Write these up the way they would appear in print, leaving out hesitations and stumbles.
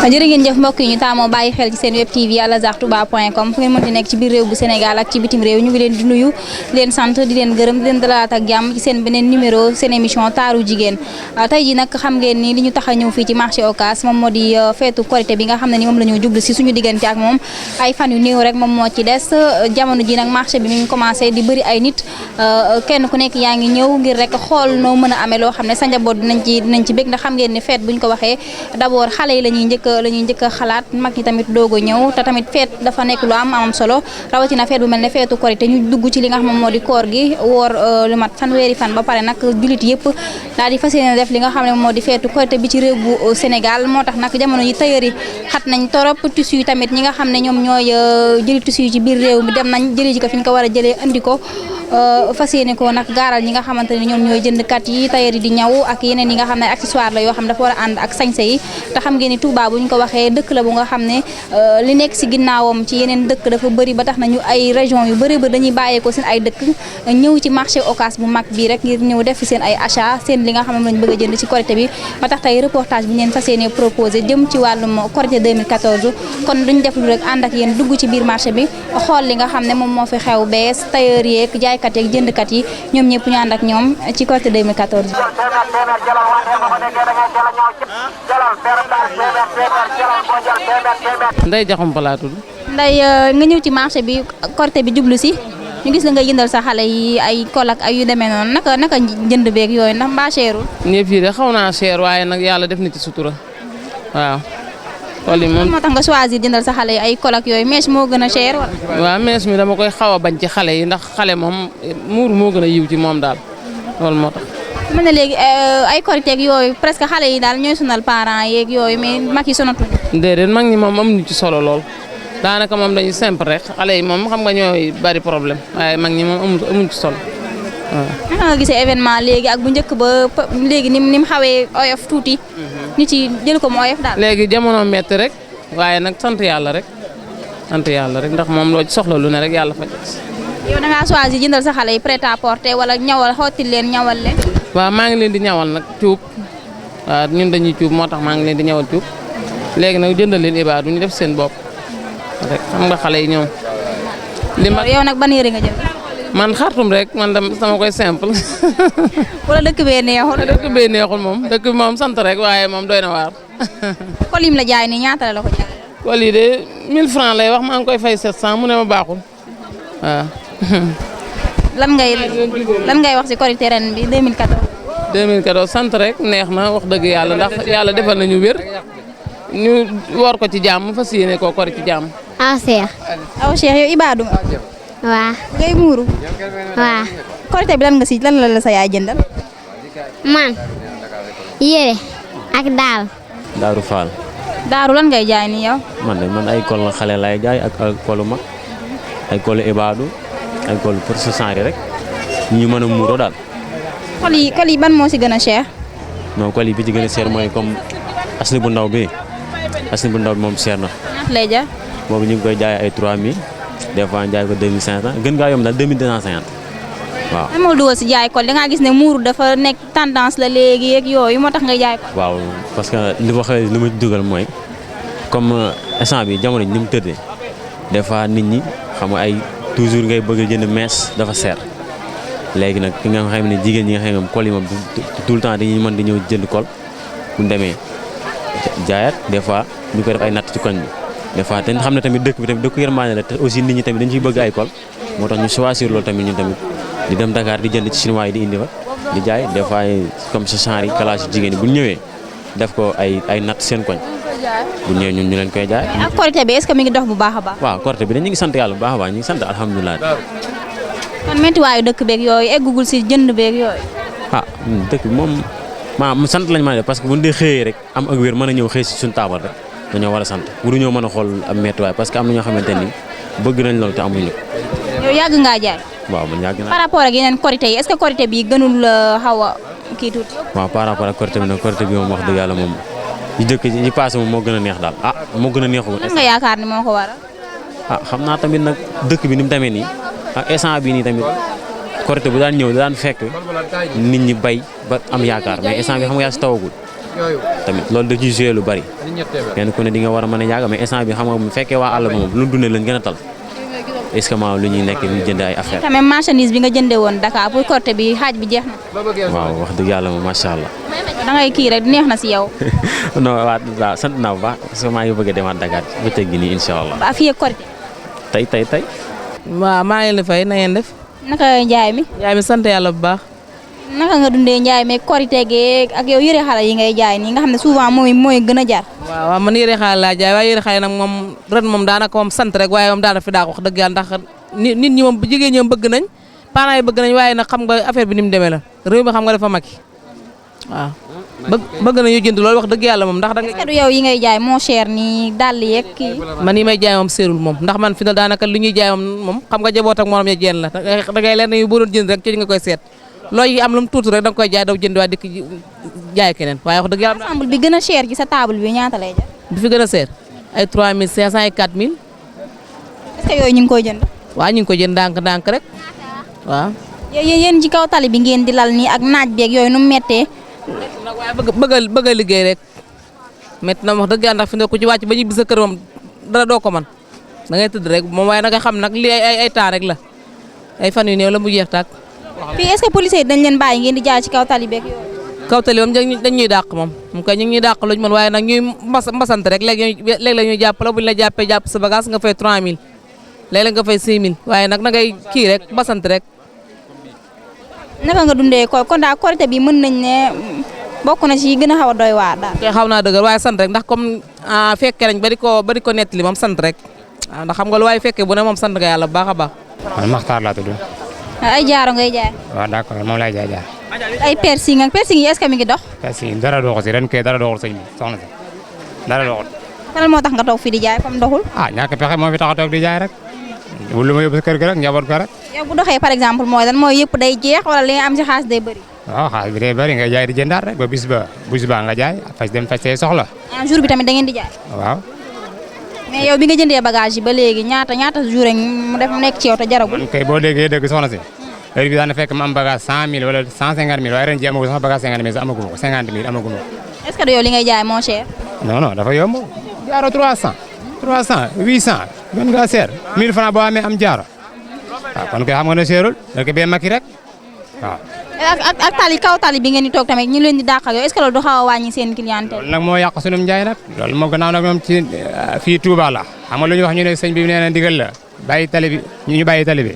jërë ngeen jëf mbokk yi ñu taamoo bàyyi xel ci seen web tv alazhartouba.com fu ngeen mën di nekk ci biir réew bu Sénégal ak ci bitim réew ñu ngi leen di nuyu di leen sant di leen gërëm di leen dalaat ak jàmm ci seen beneen numéro seen émission taaru jigéen tey ji nag xam ngeen ni li ñu tax a ñëw fii ci marché Ocass moom moo di feetu korité bi nga xam ne ni moom la ñu jublu si suñu diggante ak moom ay fan yu néew rek moom moo ci des jamono ji nag marché bi mi ngi commencé di bëri ay nit kenn ku nekk yaa ngi ñëw ngir rek xool noo mën a amee loo xam ne sa njaboot dinañ ci bég ndax xam ngeen ni feet buñ ko waxee d'abord xale yi la ñuy njëkk a xalaat mag ñi tamit doog a ñëw te tamit feet dafa nekk lu am solo rawatina feet bu mel ne feetu korité ñu dugg ci li nga xam moom moo di koor gi woor lu mat fanweeri fan ba pare nag jullit yëpp daal di fas yéene def li nga xam ne moo di feetu korité bi ci réew bu Sénégal moo tax nag jamono yi tailleur yi xat nañ torop tissu yi tamit ñi nga xam ne ñoom ñooy jëli tissu yi ci biir réew mi dem nañ jëli ji ko fi ñu ko war a jëlee andi ko fas yéene ko nag gaaral ñi nga xamante ne ñoom ñooy jëndkat yi tailleur yi di ñaw ak yeneen yi nga xam ne accessoire la yoo xam dafa war a ànd ak sañse yi te xam ngeen ni Touba bu ñu ko waxee dëkk la bu nga xam ne li nekk si ginnaawam ci yeneen dëkk dafa bëri ba tax nañu ay région yu bëri ba dañuy bàyyeekoo seen ay dëkk ñëw ci marché Ocass bu mag bii rek ngir ñëw def fi seen ay achat seen li nga xam ne lañ bëgg a jënd ci korité bi ba tax tey reportage bi ñu leen fas yéene proposé jëm ci wàllum korité 2014 kon duñ def lu rek ànd ak yéen dugg ci biir marché bi xool li nga xam ne moom moo fi xew bees tailleur yeeg jaaykat yeeg jëndkat yi ñoom ñëpp ñu ànd ak ñoom ci korité 2014 Ndeye Diakhoumpa laa tudd. Ndeye nga ñëw ci marché bi korité bi jublu si ñu gis la nga jëndal sa xale yi ay kol ak ay yu demee noonu naka jënd beeg yooyu ndax mbaa cherul. ñëpp fii de xaw naa cher waaye nag yàlla def na ci sutura waaw. tool yi moom moo tax nga choisir jëndal sa xale yi ay kol ak yooyu mees moo gën a cher wala. waaw mees mi dama koy xaw a bañ ci xale yi ndax xale moom muur moo gën a yiw ci moom daal loolu moo tax. mën na léegi ay korité ak yooyu presque xale yi daal ñooy sonal parents yeeg yooyu mais mag yi sonatuñu. déedéet mag ñi moom amuñu ci solo lool daanaka moom dañuy simple rek xale yi moom xam nga ñooy bari problème waaye mag ñi moom amuñu ci solo waaw. naka nga gisee événement léegi ak bu njëkk ba léegi ni mu xawee oyof tuuti. nit yi jël ko mu oyof daal. léegi jamono metti rek waaye nag sant yàlla rek ndax moom loo ci soxla lu ne rek yàlla faj. yow da ngaa choisir jëndal sa xale yi prêt à porter wala ñawal xottil leen ñawal leen. waaw maa ngi leen di ñawal nag cuub waaw ñun dañuy cuub moo tax maa ngi leen di ñawal cuub léegi nag jëndal leen ibaadu ñu def seen bopp rek xam nga xale yi ñoom. yow nag ban yére nga jël. man xartum rek man sama koy simple. wala dëkk bee neexul. dëkk bee neexul moom dëkk bi moom sant rek waaye moom doy na waar. kol yim la jaay nii ñaata la ko jaay. kol yi de 1000 francs lay wax maa ngi koy fay 700 mu ne ma baaxul waaw. lan ngay wax ci korité ren bi 2014. 2014 sant rek neex na wax dëgg yàlla ndax yàlla defal nañu wér ñu woor ko ci jàmm fas yéene koo kori ci jàmm. aw Cheikh yow ibaadu nga. waaw. ngay muuru. waaw. korité bi lan la sa yaay jëndal. man yére ak daal. Daaru Fall. Daaru lan ngay jaay nii yow. man ay kol la xale lay jaay ak ay kolu mag ay kolu ibaadu ay kolu pour sa sanri rek ñu mën a muuroo daal. kol yi ban moo si gën a cher. non kol yi bi ci gën a cher mooy comme asli bu ndaw bi moom cher na. ñaata lay jar. boobu ñu ngi koy jaay ay 3000 des fois jaay ko 2500 gën ngaa yomb daal 2250 waaw. lan moo dugal si jaay kol da ngaa gis ne muuru dafa nekk tendance la léegi yeeg yooyu moo tax nga jaay ko. waaw parce que li ma dugal mooy comme instant bi jamono ji ni mu tëddee des fois nit ñi xam nga ay toujours ngay bëgg a jënd mees dafa seer léegi nag ki nga xam ne jigéen ñi nga xam ne kol yi moom tout le temps dañuy mën di ñëw jënd kol bu ñu demee jaayaat des fois ñu koy def ay natt ci koñ bi des fois te xam ne tamit dëkk bi tamit dëkk yërmande la te aussi nit ñi tamit dañu ciy bëgg ay kol moo tax ñu choisir loolu tamit ñun tamit di dem Dakar di jënd ci chinois yi di indi fa di jaay des fois comme ce genre yi classe jigéen yi bu ñu ñëwee def ko ay natt seen koñ bu ñëwee ñun ñu leen koy jaay. ak korité bi est-ce que mi ngi dox bu baax a baax. waaw korité bi dañ ñu ngi sant yàlla bu baax a baax ñu ngi sant alhamdulilah. kon méttiwaayu dëkk beeg yooyu eggugul si jënd beeg yooyu. dëkk bi moom maanaam sant lañ mën a def parce que bu ñu dee xëyee rek am ak wér mën a ñëw xëy si suñu taabal rek dañoo war a sant waruñoo mën a xool am méttiwaay parce que am na ñoo xamante ni bëgg nañ loolu te amuñu ko. yow yàgg ngaa jaay. waaw man yàgg naa. par rapport ak yeneen korité yi est-ce que korité bi gënul xaw a kii tuuti. waaw par rapport ak korité bi nag korité bi moom wax dëgg yàlla moom yi passé moom moo gën a neex daal moo gën a neexul. lan nga yaakaar ni moo ko waral. xam naa tamit nag dëkk bi ni mu tamee nii ak instant bii nii tamit korité bu daan ñëw daan fekk nit ñi bay ba am yaakaar mais instant bi xam nga yaa si tawagul tamit loolu da ciy joué lu bari kenn ku ne di nga war a mën a yàgg mais instant bi xam nga bu fekkee waa àll ba moom lu dundee lañ gën a tal est-ce que lu ñuy nekk ñu jënd ay affaire quand même marchandise bi nga jëndee woon Dakar pour Korité bi xaaj bi jeex na. waaw wax dëgg yàlla moom macha allah. da ngay kii rek neex na si yow. non waaw sant naa bu baax parce que maa ngi bëgg a demaat Dakar bëccëg gi nii incha allah. ba fii ak Korité. tey. waaw maa ngi leen di fay na ngeen def. naka njaay mi. njaay mi sant yàlla bu baax. naka nga dundee njaay mi Korité gi ak yow yëre xale yi ngay jaay nii nga xam ne souvent mooy gën a jar. waaw man yëre xale laa jaay waaye yëre xale nag moom ren moom daanaka moom sant rek waaye moom daana fi daa wax dëgg yàlla ndax nit ñi moom jigéen ñoom bëgg nañ parents yi bëgg nañ waaye nag xam nga affaire bi ni mu demee la réew mi xam nga dafa makki waaw bëgg nañu jënd loolu wax dëgg yàlla moom ndax da nga du yow yi ngay jaay moo cher nii dàll yeeg kii. man yi may jaay moom seerul moom ndax man fi na daanaka li ñuy jaay moom xam nga jaboot ak morom ya jeen la da ngay leen ne boo doon jënd rek ci nga koy seet looy am lu mu tuuti rek da nga koy jaay daw jënd waa dikk jaay keneen waaye wax dëgg yàlla ensemble bi gën a cher ci sa table bi ñaata lay jar. bi fi gën a seer ay 3500 ay 4000 est-ce que yooyu ñu ngi koy jënd. waaw ñu ngi ko jënd ndànk rek waaw. yéen ci kaw tali bi ngeen di lal nii ak naaj beeg yooyu nu mu méttee. nag waaye bëgg a liggéey rek métti na wax dëgg yàlla ndax fi ne ku ci wàcc ba ñibbi sa kër moom dara doo ko man da ngay tëdd rek moom waaye nag nga xam nag lii ay temps rek la ay fan yu néew la mu jeex tàkk. fii est-ce que policiers yi dañ leen bàyyi ngeen di jaay ci kaw tali beeg yooyu. kaw tali moom dañ ñuy dàq moom mu koy ñu ngi ñuy dàq luñ mën waaye nag ñuy mbasante rek léegi la ñuy jàpp la buñ la jàppee jàpp sa bagage nga fay 3000 léeg-léeg nga fay 6000 waaye nag na ngay kii rek mbasante rek. naka nga dundee kon daal Korité bi mën nañ ne bokk na ci gën a xaw a doy waar daal. te xaw naa dëgër waaye sant rek ndax comme fekkee nañ ba di ko nettali moom sant rek waaw ndax xam nga lu waaye fekkee bu ne moom sant nga yàlla bu baax a baax. man Maxtaar laa tudd. ay jaaro ngay jaay. waaw d'accord moom laay jaay. ay piercing yi est-ce que mi ngi dox. piercing dara doxul si ren kay dara doxul sëñ bi soxna si dara doxul. lan moo tax nga toog fii di jaay comme doxul. ñàkk pexe moo fi tax a toog di jaay rek lu ma yóbbu si kër gi rek njaboot ko rek. yow bu doxee par exemple mooy lan mooy yëpp day jeex wala li nga am si xaalis day bëri. waaw xaalis bi day bëri nga jaay di jëndaat rek ba bis ba nga jaay faj say soxla. jour bi tamit da ngeen di jaay. waaw. mais yow bi nga jëndee bagage yi ba léegi ñaata jour mu def nekk ci yow te jaragul. man kay boo déggee dëgg soxna si heure bi daan fekk ma am bagage 100000 wala 150000 waaye ren ji amagu sama bagage 50000 sax amagu ma ko 50000 amagu ma ko. est-ce que yow li ngay jaay moo cher. non dafa yomb jaaro 300 800 gën ngaa seer 1000 francs boo amee am jaaro waaw kon kay xam nga ne seerul da ko bee makki rek waaw. ak kaw tali bi ngeen di toog tamit ñu leen di dàq ak yow est-ce que loolu du xaw a wàññi seen clientèle. loolu nag moo yàq sunum njaay nag loolu moo gannaaw nag moom ci fii Touba la xam nga lu ñu wax ñu ne sëñ bi nee na ndigal la bàyyi tali bi ñu bàyyi tali bi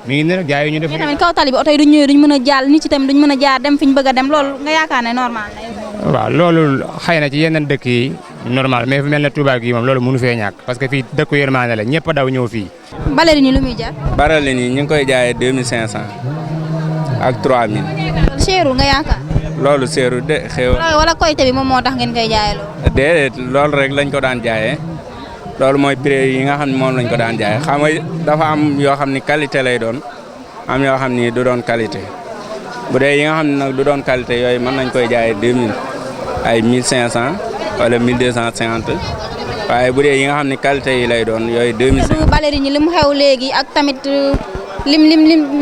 mi ngi ne rek jaay ñu def. mais tamit kaw tali bi oto yi duñ ñëwee duñ mën a jàll nit ci tamit duñ mën a jaar dem fi ñu bëgg a dem loolu nga yaakaar ne normal la. waaw loolu xëy na ci yeneen dëkk yi normal mais fu mel ne Touba gi moom loolu mënu fee ñàkk parce que fii dëkku yërmande la ñëpp a daw ñëw fii. baleri ni lu muy jar. barale ni ñu ngi koy jaayee 2500 ak 3000. seerul nga yaakaar. loolu seerul de xew. wala Korité bi moom moo tax ngeen koy jaayee loolu. déedéet loolu rek lañ ko daan jaayee loolu mooy prix yi nga xam ne moom lañ ko daan jaayee xam nga dafa am yoo xam ni qualité lay doon am yoo xam ni du doon qualité bu dee yi nga xam ne nag du doon qualité yooyu mën nañ koy jaayee 2000 ay 1500 wala 1250 waaye bu dee yi nga xam ne qualité yi lay doon yooyu 2500. baleri ni li mu xew léegi ak tamit lim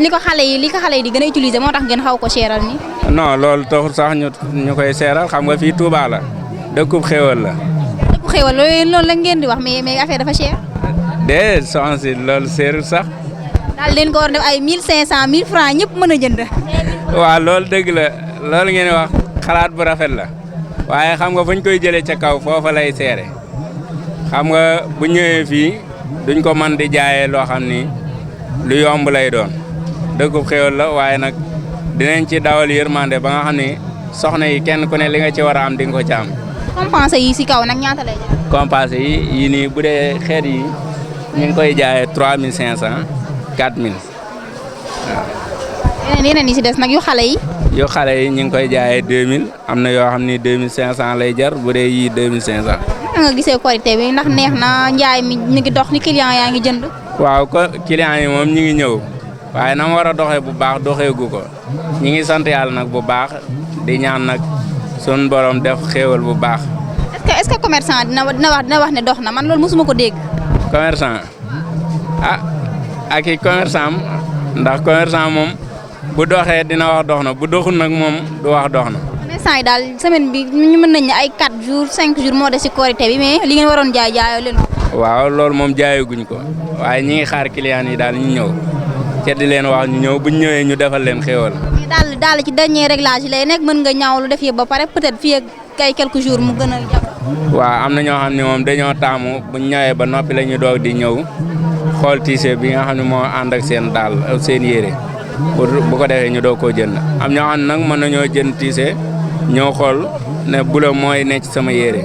li ko xale yi di gën a utiliser moo tax ngeen xaw ko seeral ni non loolu taxul sax ñu koy seeral xam nga fii Touba la dëkkub xéwal la. dëkkub xéwal loolu la ngeen di wax mais affaire dafa cher. déedéet soxna si loolu seerul sax. daal leen ko war def ay 1500 1000 francs ñëpp mën a jënd. waaw loolu dëgg la loolu ngeen wax xalaat bu rafet la waaye xam nga fu ñu koy jëlee ca kaw foofa lay seere xam nga bu ñëwee fii duñ ko mën di jaayee loo xam ni lu yomb lay doon dëkkub xéwal la waaye nag dinañ ci dawal yërmande ba nga xam ni soxna yi kenn ku ne li nga ci war a am di nga ko ci am. compensé yi si kaw nag ñaata lay jar. compensé yi nii bu dee xeet yi ñu ngi koy jaayee 3500 4000 waaw. yeneen yi si des nag yu xale yi. yu xale yi ñu ngi koy jaayee 2000 am na yoo xam ni 2500 lay jar bu dee yii 2500. naka nga gisee Korité bi ndax neex na njaay mi ñu ngi dox ni client yaa ngi jënd. waaw ko client yi moom ñu ngi ñëw waaye na mu war a doxee bu baax doxeegu ko ñu ngi sant yàlla nag bu baax di ñaan nag sun borom def xéewal bu baax. est-ce que commerçant dina wax ne dox na man loolu mosuma ko dégg. commerçant ak i commerçant ndax commerçant moom bu doxee dina wax dox na bu doxul nag moom du wax dox na. mais instant yi daal semaine bi ñu mën nañ ne ay 4 jours 5 jours moo des ci korité bi mais li ngeen waroon jaayoo leen ko. waaw loolu moom jaayaguñ ko waaye ñi ngi xaar client yi daal ñu ñëw ca di leen wax ñu ñëw buñ ñëwee ñu defal leen xéwal. mais daal ci dernier réglage lay nekk mën nga ñaaw lu def yëpp ba pare peut-être fii ak kay quelques jours mu gën a jàpp. waaw am na ñoo xam ne moom dañoo taamu buñ ñëwee ba noppi la ñu doog di ñëw xool tiise bi nga xam ne moo ànd ak seen daal seen yére pour bu ko defee ñu doog koo jënd am ñoo xam ne nag mën nañoo jënd tiise ñëw xool ne bula mooy nekk sama yére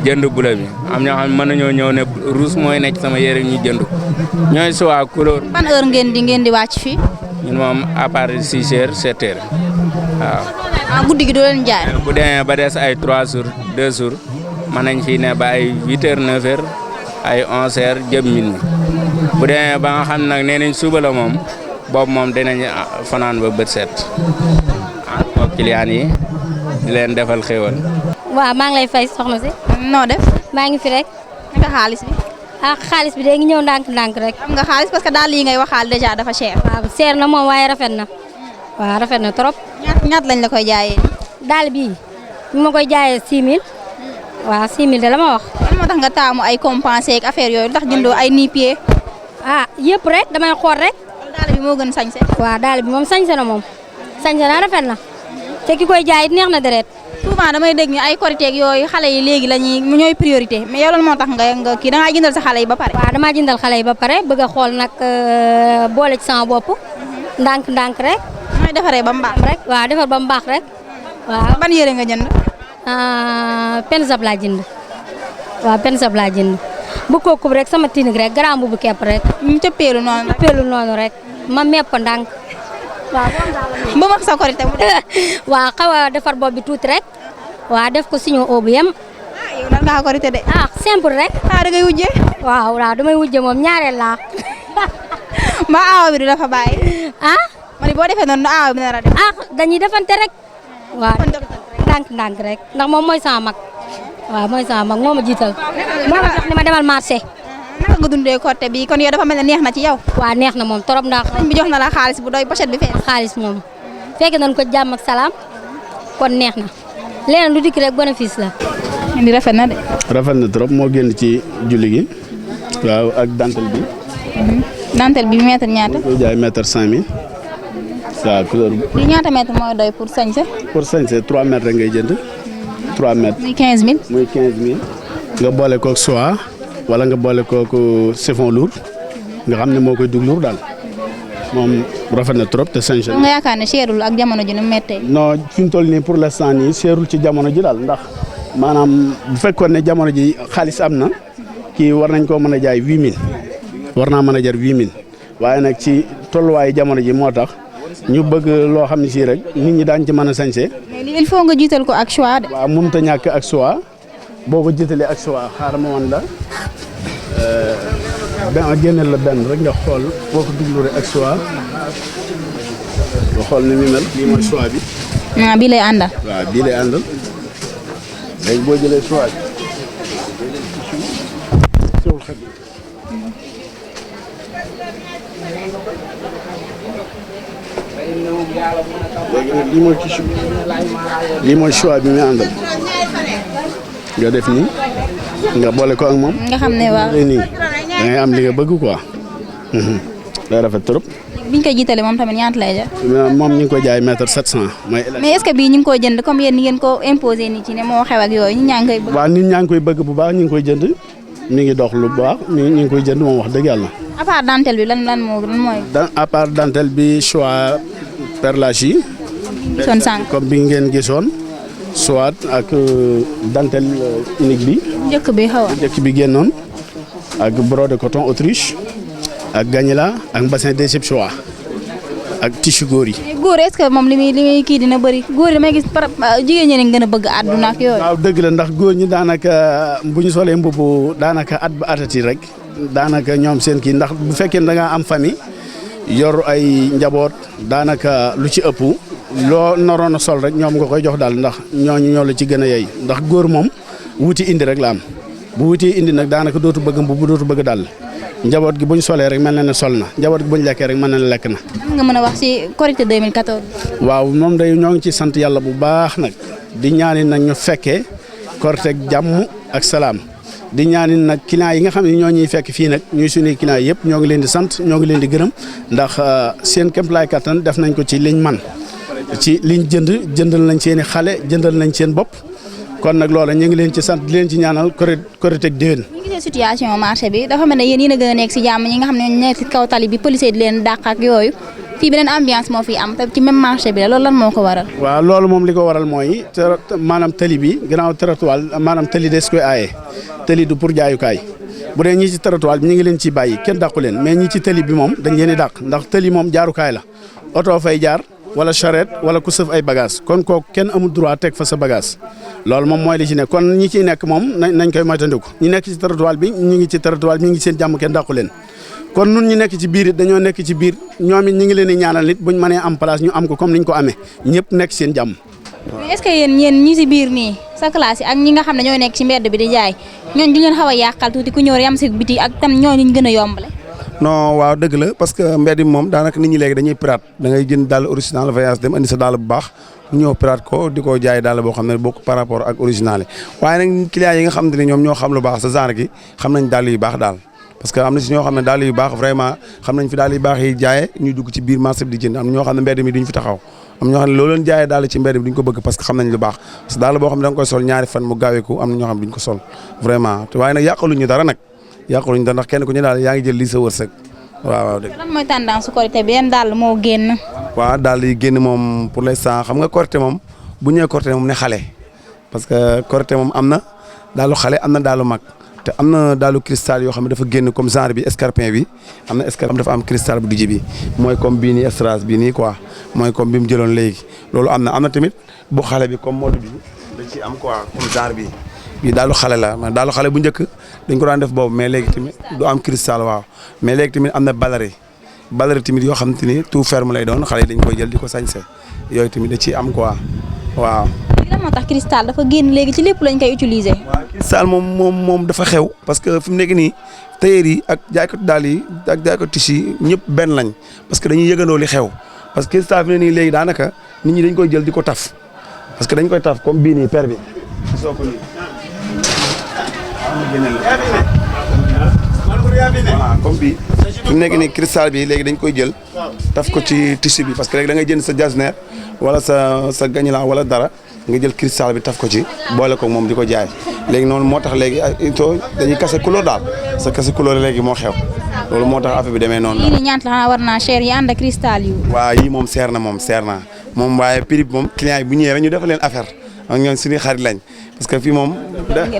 jënd bula bi am ñoo xam ne mën nañoo ñëw ne rouge mooy nekk sama yére ñu jënd ñooy soit couleur. ban heure ngeen di wàcc fii. ñun moom à partir de 6 heures 7 heures waaw. guddi gi doo leen jaay. bu demee ba des ay 3 jours 2 jours mën nañ fii ne ba ay 8 heures 9 heures ay 11 heures jëm minuit bu demee ba nga xam nag nee nañ suba la moom boobu moom dinañ fanaan ba bët set ak client yi di leen defal xéwal. waaw maa ngi lay fay soxna si. noo def. maa ngi fi rek. naka xaalis bi. xaalis bi de ngi ñëw ndànk-ndànk rek. am nga xaalis parce que daal lii ngay waxaal déjà dafa cher. waaw cher na moom waaye rafet na. waaw rafet na trop. ñaat lañ la koy jaayee. daal bii ñu ma koy jaayee 6000. waaw 6000 de la ma wax. lan moo tax nga taamu ay compensé ak affaire yooyu ndax jëndoo ay nu-pieds. yëpp rek damay xool rek. daal bi moo gën sañse. waaw daal bi moom sañse na moom. sañse na rafet na. te ki koy jaay it neex na deret. souvent damay dégg ñu ay korité ak yooyu xale yi léegi ñooy priorité mais yow lan moo tax nga kii da ngaa jëndal sa xale yi ba pare. waaw damaa jëndal xale yi ba pare bëgg a xool nag boole ci sama bopp. ndànk rek. mooy defaree ba mu baax rek. waaw defar ba mu baax rek. waaw ban yére nga jënd. pensab laa jënd. waaw pensab laa jënd. bu kooku rek sama tinig rek grand bu kepp rek. ñu cëppeelu noonu rek. cëppeelu noonu rek ma mepp ko ndànk. waaw ba wax sa korité mu def. waaw xaw a defar bopp bi tuuti rek. waaw def ko siñu oo bu yem. yow lan nga korité de. simple rek. da ngay wujjee. waaw damay wujje moom ñaareel laa. mbaa aawa bi du dafa bàyyi. ma ni boo defee noonu aawa bi nar a def. dañuy defante rek. waaw ndànk rek ndax moom mooy sama mag. waaw mooy sama mag moo ma jiital. moo ma jox ni ma demal marché. naka nga dundee korité bi kon yow dafa mel ne neex na ci yow. waaw neex na moom trop ndax. sëñ bi jox na la xaalis bu doy pochette bi fees. xaalis moom fekk nañ ko jàmm ak salaam kon neex na leneen lu dikk rek bénéfice la. indi rafet na de. rafet na trop moo génn ci julli gi waaw ak dantel bi. dantel bi mètre ñaata. koy jaay mètre 5000 waaw couleur bi. lii ñaata mètre mooy doy pour sañse. pour sañse 3 mètres rek ngay jënd 3 mètres. muy 15000. muy 15000. nga boole koog soie wala nga boole koog chiffon lourd nga xam ne moo koy dug lourd daal moom rafet na trop te sañse. nga yaakaar ne cherul ak jamono ji ni mu méttee. non fi mu toll nii pour l'instant nii cherul ci jamono ji daal ndax maanaam bu fekkoon ne jamono ji xaalis am na kii war nañ koo mën a jaay 8000 war naa mën a jar 8000 waaye nag ci tolluwaayu jamono ji moo tax ñu bëgg loo xam ne sii rek nit ñi daañu ci mën a sañse. mais il faut nga jiital ko ak choix de. waaw mënut a ñàkk ak choix boo ko jiitalee ak choix xaaral ma woon la génneel la benn rek nga xool boo ko duglu rek ak choix nga xool ni mu mel lii mooy choix bi. bii lay àndal. waaw bii lay àndal léegi boo jëlee choix bi. léegi nag lii mooy tissu bi lii mooy choix bi muy àndal nga def nii nga boole ko ak moom. nga xam ne waaw nii da ngay am li nga bëgg quoi. day rafet trop. biñ koy jiitalee moom tamit ñaata lay jar. moom ñu ngi koy jaay mètre 700. mais est-ce que bii ñu ngi koy jënd comme yéen ni ngeen ko imposé nii ci ne moo xew ak yooyu ñi ñaa ngi koy bëgg. waaw nit ñaa ngi koy bëgg bu baax ñu ngi koy jënd mi ngi dox lu baax ñu ngi koy jënd moom wax dëgg yàlla. à part dentelle bi lan mooy. à part dentelle bi choix perlage yi. gisoon sànq comme bi ngeen gisoon. soit ak dentelle unique bi. njëkk bi xaw a. njëkk bi génnoon. ak brode coton Autriche. ak gagnela ak bassin d'égypte choix. ak tissu góor yi. góor est-ce que moom li muy kii dina bëri góor yi damay gis jigéen ñi lañ gën a bëgg àdduna ak yooyu. waaw dëgg la ndax góor ñi daanaka bu ñu solee mbubu daanaka at ba atati rek daanaka ñoom seen kii ndax bu fekkee da ngaa am famille yor ay njaboot daanaka lu ci ëpp loo naroon a sol rek ñoom nga koy jox daal ndax ñooñu ñoo la ci gën a yey ndax góor moom wuti indi rek la am bu wuti indi nag daanaka dootu bëgg mbubu dootu bëgg daal. njaboot gi buñ solee rek mel na ne sol na njaboot gi buñ lekkee rek mel na ne lekk na. nga mën a wax ci Korité 2014. waaw moom day ñoo ngi ci sant yàlla bu baax nag di ñaani nag ñu fekkee korite jàmm ak salaam di ñaani nag clients yi nga xam ne ñoo ñuy fekk fii nag ñuy suñuy clients yëpp ñoo ngi leen di sant ñoo ngi leen di gërëm ndax seen kéemtalaay kattan def nañ ko ci liñ man ci liñ jëndal nañ seen i xale jëndal nañ seen bopp kon nag loola ñu ngi leen ci sant di leen ci ñaanal korite déwén. ñu gisee situation marché bi dafa mel ne yéen a gën a nekk si jàmm ñi nga xam ne ñoo nekk si kaw tali bi policier di leen dàq ak yooyu fii beneen ambiance moo fi am te ci même marché bi la loolu lan moo ko waral. waaw loolu moom li ko waral mooy maanaam tali bi gannaaw trottoir maanaam tali des koy aaye tali du pour jaayukaay bu dee ñi ci trottoir bi ñu ngi leen ciy bàyyi kenn dàqu leen mais ñi ci tali bi moom dañ leen di dàq ndax tali moom jaarukaay la oto fay jaar wala charrette wala ku sëf ay bagage kon kooku kenn amul droit teg fa sa bagage loolu moom mooy li ci nekk kon ñi ciy nekk moom nañ koy moytandiku ñi nekk ci trottoir bi ñu ngi ci trottoir bi ñu ngi seen jàmm kenn dàqu leen kon nun ñu nekk ci biir it dañoo nekk ci biir ñoom it ñu ngi leen di ñaanal nit buñ mënee am place ñu am ko comme niñ ko amee ñëpp nekk seen jàmm. mais est-ce que yéen ñi si biir nii sa classe yi ak ñi nga xam ne ñoo nekk ci mbedd bi di jaay ñooñu du leen xaw a yàqal tuuti ku ñëw yam si biti ak tam ñooñu ñu gën a yombale. non waaw dëgg la parce que mbedd mi moom daanaka nit ñi léegi dañuy pirate da ngay jënd dàll original voyage dem andi sa dàll bu baax ñëw pirate ko di ko jaay dàll boo xam ne bokk par rapport ak original yi waaye nag clients yi nga xam ne ñoom ñoo xam lu baax sa genre gi xam nañ dàll yu baax daal parce que am na si ñoo xam ne dàll yu baax vraiment xam nañ fi dàll yu baax yi jaayee ñu dugg ci biir marché bi di jënd am ñoo xam ne mbedd mi duñ fi taxaw am ñoo xam ne loolu leen jaayee dàll ci mbedd mi duñ ko bëgg parce que xam nañ lu baax parce que dàll boo xam ne da nga koy sol ñaari fan mu gaaweeku am na ñoo xam ne duñ ko sol vraiment waaye nag yàqaluñu dara nag yàqaluñu dara ndax kenn ku ñu daal yaa ngi jël lii sa wërsëg waaw dëgg. lan mooy tendance su korité bi yan daal moo génn. waaw daal yi génn moom pour l'instant xam nga korité moom bu ñëwee korité moom ne xale parce que korité moom am na daalu xale am na daalu mag te am na daalu cristal yoo xam ne dafa génn comme genre bi escarpin bi am na escarpin dafa am cristal bu dijj bi mooy comme bii nii strass bii nii quoi mooy comme bi mu jëloon léegi loolu am na tamit bu xale bi comme mode bi dañ ci am quoi comme genre bi bii daalu xale la mais daalu xale bu njëkk dañ ko daan def boobu mais léegi tamit du am cristal waaw mais léegi tamit am na balari tamit yoo xam te ni tout ferme lay doon xale yi dañ koy jël di ko sañse yooyu tamit da ciy am quoi waaw. léegi lan moo tax cristal dafa génn léegi ci lépp lañ koy utiliser. waaw cristal moom dafa xew parce que fi mu nekk nii tailleur yi ak jaaykatu daal yi ak jaaykatu tissu yi ñëpp benn lañ parce que dañuy yëgandoo li xew parce que cristal fi mu ne nii léegi daanaka nit ñi dañ koy jël di ko taf parce que dañ koy taf comme bii nii per bi soo ko nii voilà comme bii fi mu nekk nii cristal bi léegi dañ koy jël taf ko ci tissu bi parce que léegi da ngay jënd sa jasner wala sa gañila wala dara nga jël cristal bi taf ko ci boole ko moom di ko jaay léegi noonu moo tax léegi dañuy kase couleur daal sa kase couleur léegi moo xew loolu moo tax affaire bi demee noonu. yii nii ñaata la xanaa war naa cher yi ànd ak cristal yu. waaw yii moom seer na moom waaye prix bi moom client yi bu ñëwee rek ñu defal leen affaire ak ñoom suñuy xarit lañ parce que fii moom.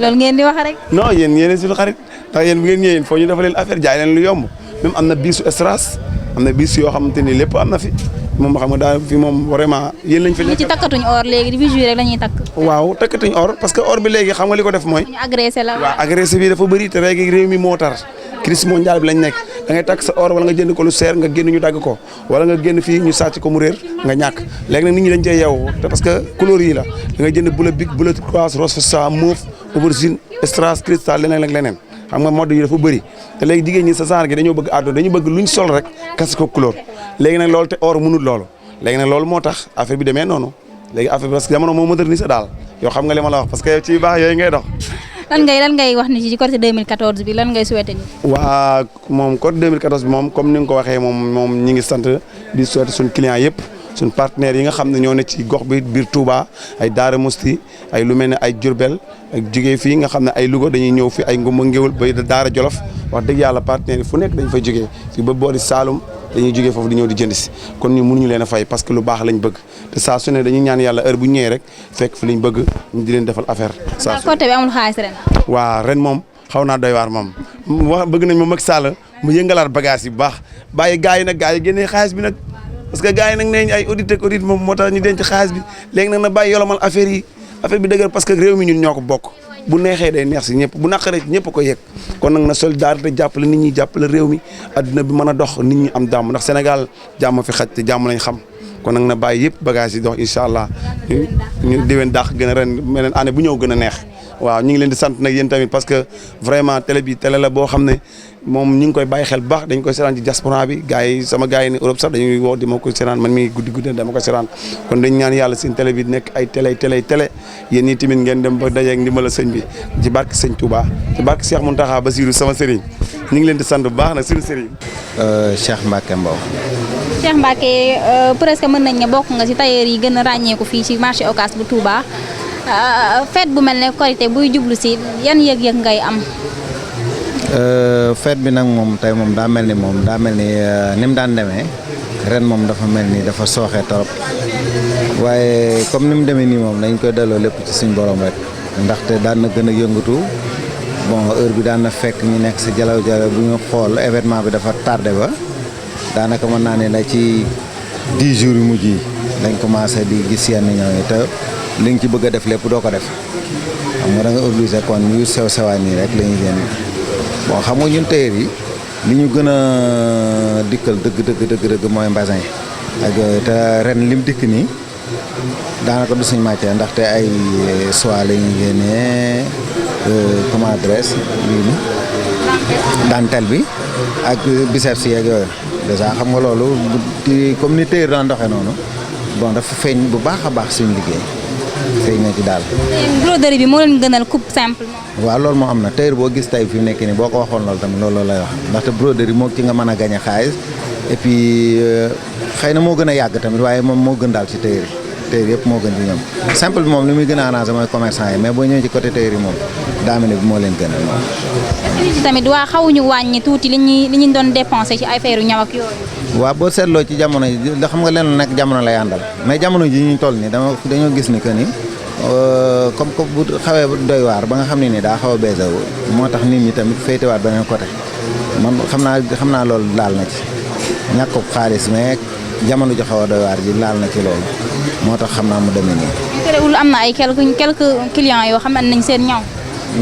loolu ngeen di wax rek. non yéen suñu xarit ndax yéen bu ngeen ñëwee foo ñu defal leen affaire jaay leen lu yomb même am na biisu strass am na biis yoo xamante ni lépp am na fi moom xam nga daal fi moom vraiment yéen lañ fi. ñu ci takkatuñ or léegi di bijou rek la ñuy takk. waaw takkatuñ or parce que or bi léegi xam nga li ko def mooy. ñu agressé la waaw agressé bi dafa bëri te léegi réew mi moo tar crise mondiale bi lañ nekk da ngay takk sa or wala nga jënd ko lu seer nga génn ñu dagg ko wala nga génn fii ñu sàcc ko mu réer nga ñàkk léegi nag nit ñi dañ cee yeewu te parce que couleur yi la da ngay jënd bleu bic bleu turquoise rose festa mauve aubergine strass cristal leneen ak leneen xam nga mode yi dafa bëri te léegi jigéen ñi sa genre gi dañoo bëgg àdduna dañu bëgg luñ sol rek kas ko couleur léegi nag loolu te or mënul loolu léegi nag loolu moo tax affaire bi demee noonu léegi affaire bi parce que jamono moo modernisé daal yoo xam nga li ma la wax parce que yow ci baax yooyu ngay dox. lan ngay wax ni ci côté 2014 bi lan ngay souhaité ni. waa moom côté 2014 bi moom comme ni nga ko waxee moom ñi ngi sant di souhaité suñu clients yëpp suñu partenaires yi nga xam ne ñoo ne ci gox bi biir Touba ay Daara Musti ay lu mel ne ay Diourbel ak jugee fii nga xam ne ay Louga dañuy ñëw fi ay Ngumba Ngéwul ba Daara Jolof wax dëgg yàlla partenaires yi fu nekk dañ fay jógee fii ba boori Saloum dañuy jógee foofu di ñëw di jënd si kon ñu mënuñu leen a fay parce que lu baax lañ bëgg te saa su ne dañuy ñaan yàlla heure bu ñu ñëwee rek fekk fi liñ bëgg ñu di leen defal affaire. saa su côté bi amul xaalis ren. waaw ren moom xaw naa doy waar moom wax bëgg nañ ma Macky Sall mu yëngalaat bagage yi bu baax bàyyi gars yi nag gars yi génnee xaalis bi nag parce que gars yi nag nee ay audit ak audit moom moo tax ñu denc xaalis bi léegi nag na bàyyi yolomal affaire yi affaire bi dëgër parce que réew mi ñun ñoo ko bokk bu neexee day neex si ñëpp bu naqaree ci ñëpp ko yëg kon nag na solidarité jàppale nit ñi jàppale réew mi adduna bi mën a dox nit ñi am jàmm ndax Sénégal jàmm fi xaj te jàmm lañ xam kon nag na bàyyi yëpp bagage yi dox incha allah ñu déwén dàq gën a ren meneen année bu ñëw gën a neex waaw ñu ngi leen di sant nag yéen tamit parce que vraiment télé bi télé la boo xam ne moom ñu ngi koy bàyyi xel bu baax dañ koy seetaan ci diaspora bi gars yi sama gars yi ne Europe sax dañuy woo di ma ko seetaan man mi guddi dama ko seetaan kon dañ ñaan yàlla seen télé bi nekk ay télé yéen ñi tamit ngeen dem ba dajeeg ndimbala sëñ bi ci barke sëñ Touba ci barke Cheikh Mountakha Bassirou sama sëriñ ñu ngi leen di sant bu baax nag suñu sëriñ Cheikh Mbacke Mbow. Cheikh Mbacke presque mën nañ ne bokk nga ci tailleur yi gën a ràññeeku fii ci marché Ocass bu Touba fête bu mel ne Korité buy jublu si yan yëg-yëg ngay am. Fête bi nag moom tey moom daa mel ni ni mu daan demee ren moom dafa mel ni dafa sooxe trop waaye comme ni mu demee nii moom dañ koy delloo lépp ci suñ borom rek ndaxte daan na gën a yëngatu bon heure bi daan na fekk ñu nekk si jalaw bu ñu xool événement bi dafa tardé ba daanaka mën naa ne la ci 10 jours yu mujj yi dañ commencé di gis yenn ñëw yi te li nga ci bëgg a def lépp doo ko def xam nga da nga obligé kon yu sew sewaan nii rek la ñuy génn bon xam nga ñun tailleur yi li ñu gën a dikkal dëgg mooy mbasin ak te ren lim dikk nii daanaka du suñ matière ndaxte ay soie la ñuy génnee comment adresse lii ni dentelle bi ak biceps yeeg yooyu déjà xam nga loolu comme ni tailleur daan doxee noonu bon dafa feeñ bu baax a baax suñu liggéey feeñ na ci daal. broderie bi moo leen gënal coupe simple. waaw loolu moo am na tailleur boo gis tey fi mu nekk nii boo ko waxoon loolu tamit loolu lay wax ndaxte broderie moo ci nga mën a gañe xaalis et puis xëy na moo gën a yàgg tamit waaye moom moo gën daal ci tailleur yi tailleur yëpp moo gën ci ñoom simple bi moom li muy gën a arrangé mooy commerçant yi mais boo ñëwee ci côté tailleur yi moom daamine bi moo leen gënal moom. est-ce que tamit waa xawuñu wàññi tuuti li ñu doon dépensé ci ay affaire ñaw ak yooyu. waaw boo seetloo ci jamono ji da xam nga leen nag jamono lay àndal mais jamono ji ñu toll nii dañoo gis ni que ni comme que bu xawee doy waar ba nga xam ne ni daa xaw a bees moo tax nit ñi tamit féetewaat beneen côté man xam naa loolu laal na ci ñàkk xaalis mais jamono ji xaw a doy waar ji laal na ci loolu moo tax xam naa mu demee nii. terewul am na ay quelques clients yoo xam ne nañ seen ñaw.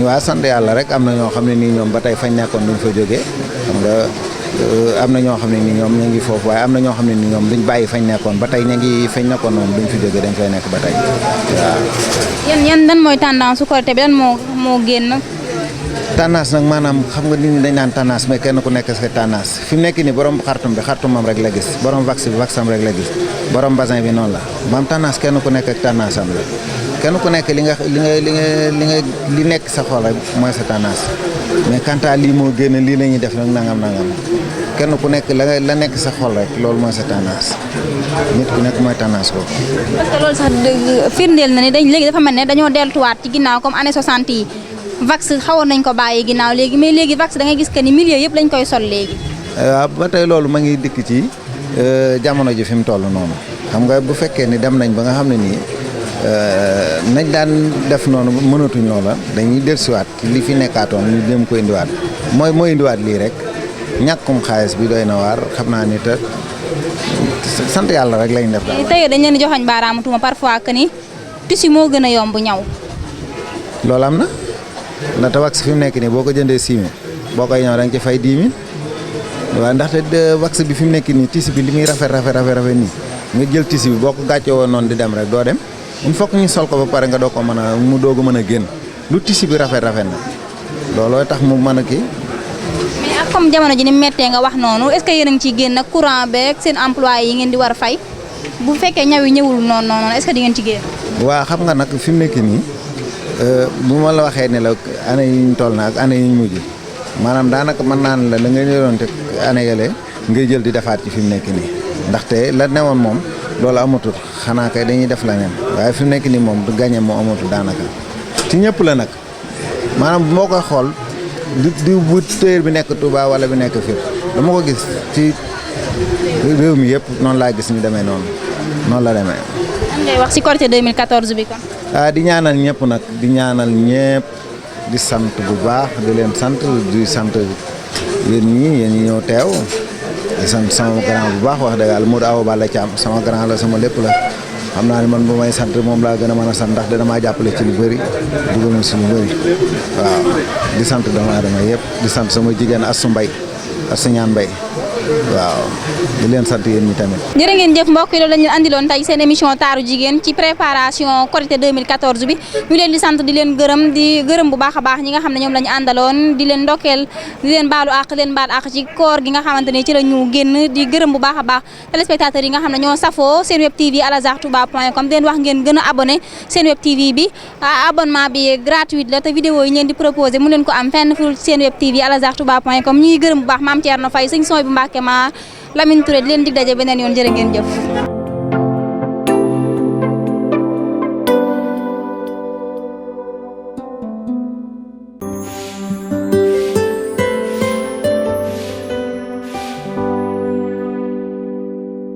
waaw sant yàlla rek am na ñoo xam ne nii ñoom ba tey fañ nekkoon duñ fa jógee xam nga. am na ñoo xam ne ni ñoom ñu ngi foofu waaye am na ñoo xam ne ni ñoom duñ bàyyi fañ nekkoon ba tey ñu ngi fañ nekkoon moom duñ fi jóge dañ fay nekk ba tey waaw. yan dan mooy tendance su Korité bi dan moo génn. tendance nag maanaam xam nga nit ñi dañ naan tendance mais kenn ku nekk sa tendance fi mu nekk nii borom xartumam rek la gis borom vax bi vaxam rek la gis borom basin bi noonu la maam tendance kenn ku nekk ak tendance am la kenn ku nekk li nekk sa xol rek mooy sa tendance mais quant à lii moo génn lii la ñuy def nag nangam kenn ku nekk la nekk sa xol rek loolu mooy sa tendance nit ku nekk mooy tendance boobu. parce que loolu sax firndeel na ni léegi dafa mel ne dañoo deltuwaat ci ginnaaw comme année 60 yi vax xawoon nañ ko bàyyi ginnaaw léegi mais léegi vax da ngay gis que ni milieu yëpp lañ koy sol léegi. waaw ba tey loolu ma ngi dikk ci jamono ji fi mu toll noonu xam nga bu fekkee ni dem nañ ba nga xam ne nii nañ daan def noonu mënatuñ loola dañuy dellusiwaat li fi nekkaatoon ñu dem ko indiwaat mooy indiwaat lii rek ñàkkum xaalis bi doy na waar xam naa ni te sant yàlla rek lañ def daal. tey dañ leen di joxoñ baaraamu tuuma parfois que ni tissu moo gën a yomb ñaw. loolu am na ndaxte wax fi mu nekk nii boo ko jëndee 6 000 boo koy ñëw da nga ci fay 10 000 waaw ndaxte wax bi fi mu nekk nii tissu bi li muy rafet nii nga jël tissu bi boo ko gàccee woon noonu di dem rek doo dem il faut que ñu sol ko ba pare nga doo ko mën a mu doog a mën a génn lu tissu bi rafet na looloo tax mu mën a kii. mais ak comme jamono ji ni méttee nga wax noonu est-ce que yéen a ngi ciy génn ak courant beeg seen employé yi ngeen di war a fay bu fekkee ñaw yi ñëwul noonu est-ce que di ngeen ci génn. waaw xam nga nag fi mu nekk nii bu ma la waxee ne la année yi ñu toll na ak année yi ñu mujj maanaam daanaka mën naa ne la nga ñëwoon te année yële ngay jël di defaat ci fi mu nekk nii ndaxte la newoon moom loolu amatul xanaa kay dañuy def leneen waaye fi mu nekk nii moom du gagné moo amatul daanaka ci ñëpp la nag maanaam moo koy xool di bu tailleur bi nekk Touba wala bi nekk fépp dama ko gis ci réew mi yëpp noonu laa gis ñu demee noonu la demee. lan ngay wax ci Korité 2014 bi kon. di ñaanal ñëpp nag di ñaanal ñëpp di sant bu baax di leen sant di sant yéen ñi ñëw teew di sant sama grand bu baax wax dëgg yàlla Modou Awa Balla Thiam sama grand la sama lépp la xam naa ne man bu may sant moom laa gën a mën a sant ndax damaa jàppale ci lu bëri dugal ma si lu bëri waaw di sant doomu aadama yëpp di sant sama jigéen Assou Mbaye Assou Ñaan Mbaye waaw di leen sant yéen ñi tamit. jërë ngeen jëf mbokk yi loolu la ñu andiloon tey seen émission taaru jigéen ci préparation Korité 2014 bi ñu leen di sant di leen gërëm di gërëm bu baax a baax ñi nga xam ne ñoom la ñu àndaloon di leen ndokkeel di leen baalu àq leen baal àq ci koor gi nga xamante ne ci la ñu génn di gërëm bu baax a baax téléspectateurs yi nga xam ne ñoo safoo Senweb TV alazhartouba.com den wax ngeen gën a abonné Senweb TV bi abonnement bi gratuit la te vidéo yi leen di proposé mu leen ko am fenn fu Senweb TV alazhartouba.com ñuy gërëm bu baax Mame Thierno Faye sëñ Soy bu Mbàkke ma Lamine Touré di leen dig daje beneen yoon jërë ngeen jëf